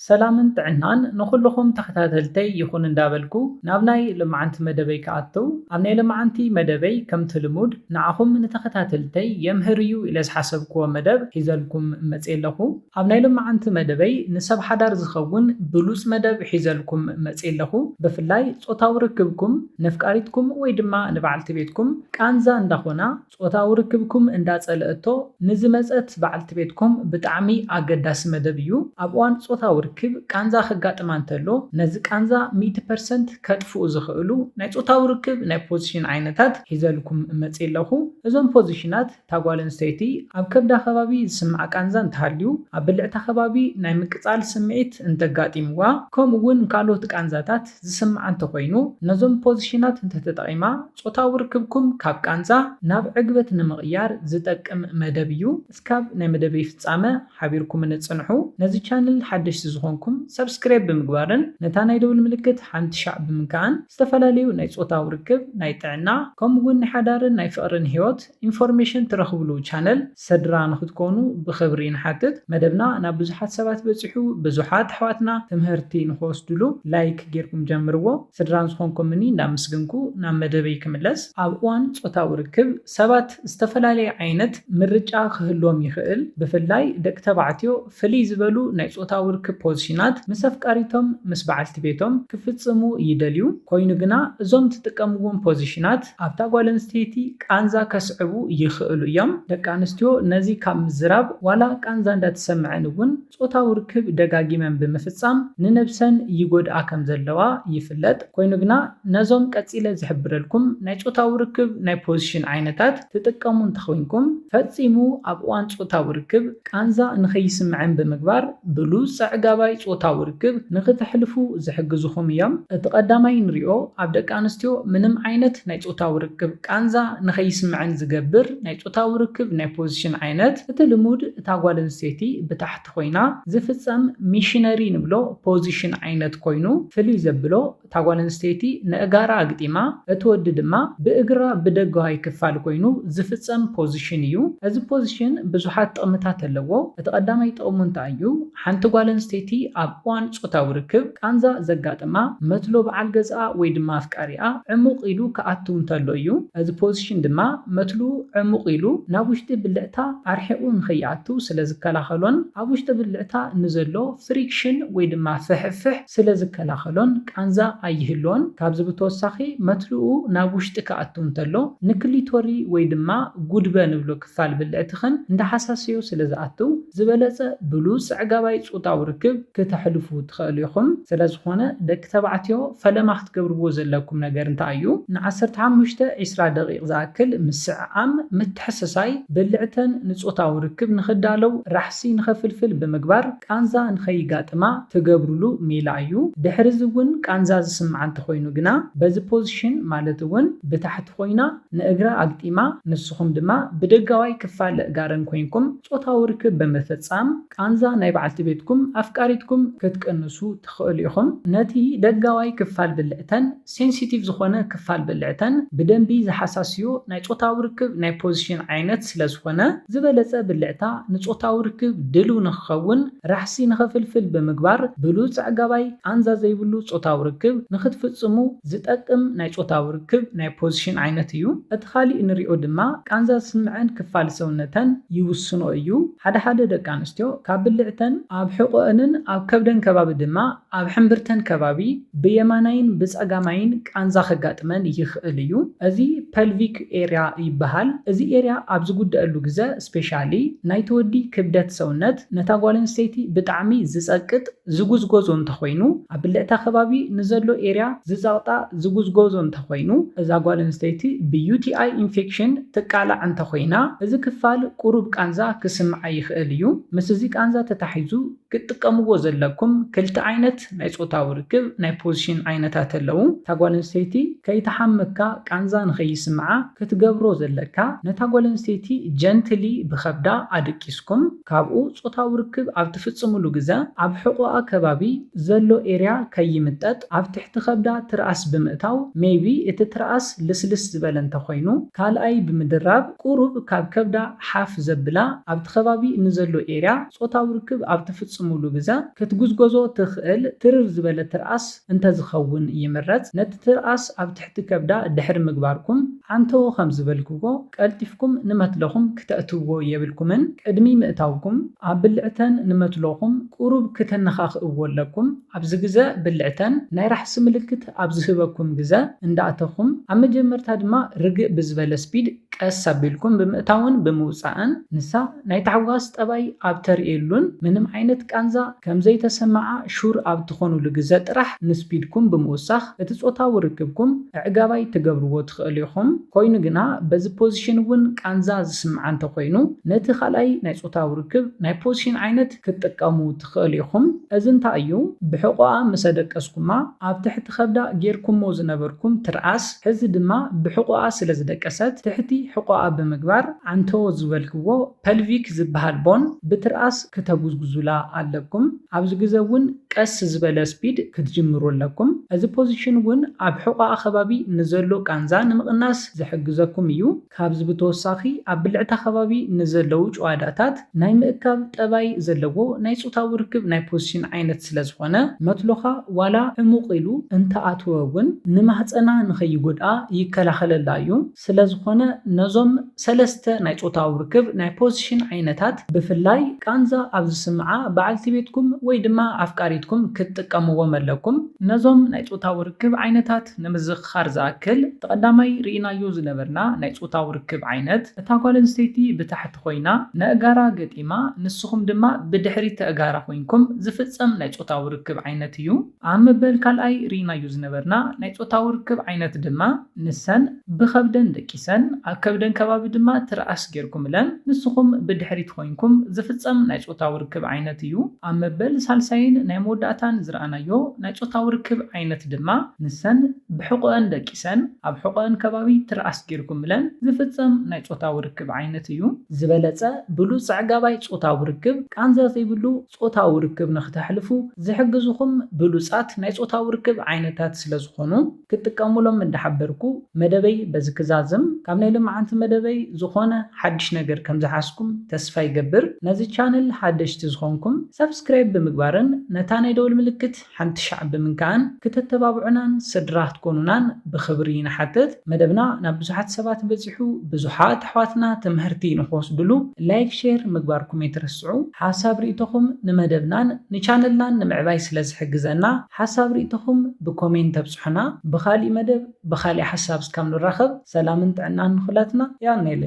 ሰላምን ጥዕናን ንኹልኹም ተኸታተልተይ ይኹን እንዳበልኩ ናብ ናይ ልምዓንቲ መደበይ ክኣትው፣ ኣብ ናይ ልምዓንቲ መደበይ ከምቲ ልሙድ ንዓኹም ንተኸታተልተይ የምህር እዩ ኢለ ዝሓሰብክዎ መደብ ሒዘልኩም መፅየ ኣለኹ። ኣብ ናይ ልምዓንቲ መደበይ ንሰብ ሓዳር ዝኸውን ብሉፅ መደብ ሒዘልኩም መፅየ ኣለኹ። ብፍላይ ጾታዊ ርክብኩም ነፍቃሪትኩም ወይ ድማ ንበዓልቲ ቤትኩም ቃንዛ እንዳኾና ጾታዊ ርክብኩም እንዳጸለእቶ ንዝመጸት በዓልቲ ቤትኩም ብጣዕሚ ኣገዳሲ መደብ እዩ። ኣብ እዋን ጾታዊ ርክብ ቃንዛ ከጋጥማ እንተሎ ነዚ ቃንዛ ሚእቲ ፐርሰንት ከጥፍኡ ዝኽእሉ ናይ ጾታዊ ርክብ ናይ ፖዚሽን ዓይነታት ሒዘልኩም መጽየ ኣለኹ። እዞም ፖዚሽናት እታ ጓል ኣንስተይቲ ኣብ ከብዳ ከባቢ ዝስምዓ ቃንዛ እንተሃልዩ፣ ኣብ ብልዕታ ከባቢ ናይ ምቅጻል ስምዒት እንተጋጢምዋ፣ ከምኡ እውን ካልኦት ቃንዛታት ዝስምዓ እንተኾይኑ፣ ነዞም ፖዚሽናት እንተተጠቒማ ጾታዊ ርክብኩም ካብ ቃንዛ ናብ ዕግበት ንምቕያር ዝጠቅም መደብ እዩ። እስካብ ናይ መደበይ ፍጻመ ሓቢርኩምኒ ጽንሑ። ነዚ ቻነል ሓደሽቲ ዝኾንኩም ሰብስክራይብ ብምግባርን ነታ ናይ ደውል ምልክት ሓንቲ ሻዕ ብምንካእን ዝተፈላለዩ ናይ ጾታዊ ርክብ፣ ናይ ጥዕና፣ ከምኡ እውን ናይ ሓዳርን ናይ ፍቕርን ህይወት ኢንፎርሜሽን ትረኽብሉ ቻነል ስድራ ንኽትኮኑ ብኽብሪ ንሓትት። መደብና ናብ ብዙሓት ሰባት በጺሑ ብዙሓት ኣሕዋትና ትምህርቲ ንኽወስድሉ ላይክ ጌርኩም ጀምርዎ። ስድራ ዝኾንኩምኒ እንዳመስግንኩ ናብ መደበይ ክምለስ። ኣብ እዋን ጾታዊ ርክብ ሰባት ዝተፈላለየ ዓይነት ምርጫ ክህልዎም ይኽእል። ብፍላይ ደቂ ተባዕትዮ ፍልይ ዝበሉ ናይ ጾታዊ ርክብ ፖዚሽናት ምስ ኣፍቃሪቶም ምስ በዓልቲ ቤቶም ክፍጽሙ ይደልዩ። ኮይኑ ግና እዞም ትጥቀምዎም ፖዚሽናት ኣብታ ጓል ኣንስተይቲ ቃንዛ ከስዕቡ ይኽእሉ እዮም። ደቂ ኣንስትዮ ነዚ ካብ ምዝራብ ዋላ ቃንዛ እንዳተሰምዐን እውን ጾታዊ ርክብ ደጋጊመን ብምፍጻም ንነብሰን ይጎድኣ ከም ዘለዋ ይፍለጥ። ኮይኑ ግና ነዞም ቀጺለ ዝሕብረልኩም ናይ ጾታዊ ርክብ ናይ ፖዚሽን ዓይነታት ትጥቀሙ እንተኾይንኩም ፈጺሙ ኣብ እዋን ጾታዊ ርክብ ቃንዛ ንኸይስምዐን ብምግባር ብሉጽ ኣዕጋባይ ጾታዊ ርክብ ንኽተሕልፉ ዝሕግዙኹም እዮም። እቲ ቀዳማይ ንሪኦ ኣብ ደቂ ኣንስትዮ ምንም ዓይነት ናይ ጾታዊ ርክብ ቃንዛ ንኸይስምዐን ዝገብር ናይ ጾታዊ ርክብ ናይ ፖዚሽን ዓይነት እቲ ልሙድ እታ ጓል ኣንስተይቲ ብታሕቲ ኮይና ዝፍጸም ሚሽነሪ ንብሎ ፖዚሽን ዓይነት ኮይኑ ፍልይ ዘብሎ እታ ጓል ኣንስተይቲ ንእጋራ ኣግጢማ እቲ ወዲ ድማ ብእግራ ብደጋዋይ ክፋል ኮይኑ ዝፍጸም ፖዚሽን እዩ። እዚ ፖዚሽን ብዙሓት ጥቕምታት ኣለዎ። እቲ ቀዳማይ ጥቕሙ እንታይ እዩ? ሓንቲ ጓል ኣንስተይቲ ኣብ እዋን ጾታዊ ርክብ ቃንዛ ዘጋጥማ መትሎ በዓል ገዝኣ ወይ ድማ ኣፍቃሪኣ ዕሙቕ ኢሉ ክኣቱ እንተሎ እዩ። እዚ ፖዚሽን ድማ መትልኡ ዕሙቕ ኢሉ ናብ ውሽጢ ብልዕታ ኣርሒቑ ንኸይኣቱ ስለ ዝከላኸሎን ኣብ ውሽጢ ብልዕታ ንዘሎ ፍሪክሽን ወይ ድማ ፍሕፍሕ ስለ ዝከላኸሎን ቃንዛ ኣይህልዎን። ካብዚ ብተወሳኺ መትልኡ ናብ ውሽጢ ክኣቱ እንተሎ ንክሊቶሪ ወይ ድማ ጉድበ ንብሎ ክፋል ብልዕትኽን እንዳሓሳሰዮ ስለ ዝኣቱ ዝበለጸ ብሉጽ ኣዕጋባይ ጾታዊ ርክብ ክተሕልፉ ትኽእሉ ኢኹም። ስለ ዝኾነ ደቂ ተባዕትዮ ፈለማ ክትገብርዎ ዘለኩም ነገር እንታይ እዩ? ንዓሰርተ ሓሙሽተ ዒስራ ደቂቕ ዝኣክል ምስዕዓም፣ ምትሕስሳይ፣ ብልዕተን ንጾታዊ ርክብ ንኽዳለው ራሕሲ ንኸፍልፍል ብምግባር ቃንዛ ንኸይጋጥማ ትገብርሉ ሜላ እዩ። ድሕሪ እዚ እውን ቃንዛ ዝስምዓ እንተኾይኑ ግና በዚ ፖዚሽን ማለት እውን ብታሕቲ ኮይና ንእግራ ኣግጢማ ንስኹም ድማ ብደጋዋይ ክፋል እጋረን ኮይንኩም ጾታዊ ርክብ ብምፍጻም ቃንዛ ናይ በዓልቲ ቤትኩም ኣፍቃሪትኩም ክትቅንሱ ትኽእሉ ኢኹም። ነቲ ደጋዋይ ክፋል ብልዕተን ሴንሲቲቭ ዝኾነ ክፋል ብልዕተን ብደንቢ ዝሓሳስዮ ናይ ጾታዊ ርክብ ናይ ፖዚሽን ዓይነት ስለ ዝኾነ ዝበለጸ ብልዕታ ንጾታዊ ርክብ ድልው ንኽኸውን ራሕሲ ንኸፍልፍል ብምግባር ብሉጽ ኣዕጋባይ ቃንዛ ዘይብሉ ጾታዊ ርክብ ንኽትፍጽሙ ዝጠቅም ናይ ጾታዊ ርክብ ናይ ፖዚሽን ዓይነት እዩ። እቲ ካሊእ ንሪኦ ድማ ቃንዛ ዝስምዐን ክፋል ሰውነተን ይውስኖ እዩ። ሓደ ሓደ ደቂ ኣንስትዮ ካብ ብልዕተን ኣብ ሕቖአንን ኣብ ከብደን ከባቢ ድማ ኣብ ሕምብርተን ከባቢ ብየማናይን ብጸጋማይን ቃንዛ ከጋጥመን ይኽእል እዩ። እዚ ፐልቪክ ኤርያ ይበሃል። እዚ ኤርያ ኣብ ዝጉደአሉ ግዘ ስፔሻሊ ናይቲ ወዲ ክብደት ሰውነት ነታ ጓል ኣንስተይቲ ብጣዕሚ ዝጸቅጥ ዝጉዝጎዞ እንተኾይኑ ኣብ ብልዕታ ከባቢ ንዘሎ ኤርያ ዝጸቕጣ ዝጉዝጎዞ እንተኾይኑ እዛ ጓል ኣንስተይቲ ብ ዩ ቲ ኣይ ኢንፌክሽን ትቃላዕ እንተኾይና እዚ ክፋል ቁሩብ ቃንዛ ክስምዓ ይኽእል እዩ። ምስ እዚ ቃንዛ ተታሒዙ ክትጥቀምዎ ዘለኩም ክልተ ዓይነት ናይ ጾታዊ ርክብ ናይ ፖዚሽን ዓይነታት ኣለዉ። እታ ጓል ኣንስተይቲ ከይትሓመካ ቃንዛ ንኸይስምዓ ክትገብሮ ዘለካ ነታ ጓል ኣንስተይቲ ጀንትሊ ብኸብዳ ኣድቂስኩም ካብኡ ጾታዊ ርክብ ኣብ ትፍጽምሉ ግዘ ኣብ ሕቖኣ ከባቢ ዘሎ ኤርያ ከይምጠጥ ኣብ ትሕቲ ከብዳ ትርኣስ ብምእታው ሜይቢ እቲ ትርኣስ ልስልስ ዝበለ እንተኾይኑ ካልኣይ ብምድራብ ቁሩብ ካብ ከብዳ ሓፍ ዘብላ ኣብቲ ከባቢ ንዘሎ ኤርያ ጾታዊ ርክብ ኣብ ትፍጽምሉ ግዘ ክትጉዝጎዞ ትኽእል ትርር ዝበለ ትርኣስ እንተዝኸውን ይምረጽ። ነቲ ትርኣስ ኣብ ትሕቲ ከብዳ ድሕሪ ምግባርኩም፣ ዓንተዎ ከም ዝበልክዎ ቀልጢፍኩም ንመትሎኹም ክተእትውዎ የብልኩምን። ቅድሚ ምእታውኩም ኣብ ብልዕተን ንመትሎኹም ቁሩብ ክተነኻኽእዎ ኣለኩም። ኣብዚ ግዘ ብልዕተን ናይ ራሕሲ ምልክት ኣብ ዝህበኩም ግዘ እንዳእተኹም፣ ኣብ መጀመርታ ድማ ርግእ ብዝበለ ስፒድ ቀስ ኣቢልኩም ብምእታውን ብምውፃእን፣ ንሳ ናይ ታሕጓስ ጠባይ ኣብ ተርእየሉን ምንም ዓይነት ቃንዛ ከም ዘይተሰምዓ ሹር ኣብ ትኾኑሉ ግዘ ጥራሕ ንስፒድኩም ብምውሳኽ እቲ ፆታዊ ርክብኩም ኣዕጋባይ ትገብርዎ ትኽእሉ ኢኹም። ኮይኑ ግና በዚ ፖዚሽን እውን ቃንዛ ዝስምዓ እንተኾይኑ፣ ነቲ ካልኣይ ናይ ፆታዊ ርክብ ናይ ፖዚሽን ዓይነት ክትጥቀሙ ትኽእሉ ኢኹም። እዚ እንታይ እዩ? ብሕቖኣ ምስ ኣደቀስኩማ ኣብ ትሕቲ ከብዳ ጌርኩሞ ዝነበርኩም ትርኣስ፣ ሕዚ ድማ ብሕቖኣ ስለ ዝደቀሰት ትሕቲ ሕቖኣ ብምግባር ዓንተዎ ዝበልክዎ ፐልቪክ ዝበሃል ቦን ብትርኣስ ክተጉዝጉዙላ ኣለኩም። ኣብዚ ግዘ እውን ቀስ ዝበለ ስፒድ ክትጅምሩ ኣለኩም። እዚ ፖዚሽን እውን ኣብ ሕቖኣ ከባቢ ንዘሎ ቃንዛ ንምቕናስ ዝሕግዘኩም እዩ። ካብዚ ብተወሳኺ ኣብ ብልዕታ ከባቢ ንዘለዉ ጭዋዳታት ናይ ምእካብ ጠባይ ዘለዎ ናይ ፆታዊ ርክብ ናይ ፖዚሽን ዓይነት ስለ ዝኾነ፣ መትሎኻ ዋላ ዕሙቕ ኢሉ እንተኣትወ እውን ንማህፀና ንኸይጎድኣ ይከላኸለላ እዩ። ስለ ዝኾነ ነዞም ሰለስተ ናይ ፆታዊ ርክብ ናይ ፖዚሽን ዓይነታት፣ ብፍላይ ቃንዛ ኣብ ዝስምዓ በዓልቲ ቤትኩም ወይ ድማ ኣፍቃሪትኩም ክትጥቀምዎም ኣለኩም። ነዞም ናይ ፆታዊ ርክብ ዓይነታት ንምዝኽኻር ዝኣክል፣ እቲ ቀዳማይ ርኢናዮ ዝነበርና ናይ ፆታዊ ርክብ ዓይነት፣ እታ ጓል ኣንስተይቲ ብታሕቲ ኮይና ነእጋራ ገጢማ፣ ንስኹም ድማ ብድሕሪት ተእጋራ ኮይንኩም ዝፍጸም ናይ ፆታዊ ርክብ ዓይነት እዩ። ኣብ መበል ካልኣይ ርኢናዮ ዝነበርና ናይ ፆታዊ ርክብ ዓይነት ድማ፣ ንሰን ብኸብደን ደቂሰን ኣብ ከብደን ከባቢ ድማ ትርኣስ ጌርኩምለን፣ ንስኹም ብድሕሪት ኮይንኩም ዝፍጸም ናይ ፆታዊ ርክብ ዓይነት እዩ። ኣብ መበል ሳልሳይን ናይ መወዳእታን ዝረኣናዮ ናይ ፆታዊ ርክብ ዓይነት ድማ፣ ንሰን ብሕቖአን ደቂሰን ኣብ ሕቖአን ከባቢ ትርኣስ ጌርኩምለን ዝፍጸም ናይ ፆታዊ ርክብ ዓይነት እዩ። ዝበለጸ ብሉጽ ኣዕጋባይ ፆታዊ ርክብ፣ ቃንዛ ዘይብሉ ፆታዊ ርክብ ንክተሕልፉ ዝሕግዙኹም ብሉጻት ናይ ፆታዊ ርክብ ዓይነታት ስለ ዝኾኑ፣ ክትጥቀሙሎም እንዳሓበርኩ፣ መደበይ በዚ ክዛዝም። ካብ ናይ ሎማዓንቲ መደበይ ዝኾነ ሓድሽ ነገር ከም ዝሓዝኩም ተስፋ ይገብር። ነዚ ቻነል ሓደሽቲ ዝኾንኩም፣ ሳብስክራይብ ብምግባርን ነታ ናይ ደወል ምልክት ሓንቲ ሻዕ ብምንካእን ክተተባብዑናን ስድራ ክትኮኑናን ብኽብሪ ንሓትት። መደብና ናብ ብዙሓት ሰባት በጺሑ፣ ብዙሓት ኣሕዋትና ትምህርቲ ንኽወስድሉ ላይክ፣ ሼር ምግባርኩም ኣይትረስዑ። ሓሳብ ርእይቶኹም ንመደብናን ንቻነልናን ንምዕባይ ስለ ዝሕግዘና፣ ሓሳብ ርእይቶኹም ብኮሜንት ተብጽሑና። ብኻሊእ መደብ ብኻሊእ ሓሳብ እስካብ ንራኸብ፣ ሰላምን ጥዕናን ንኹላትና። ያኔለ።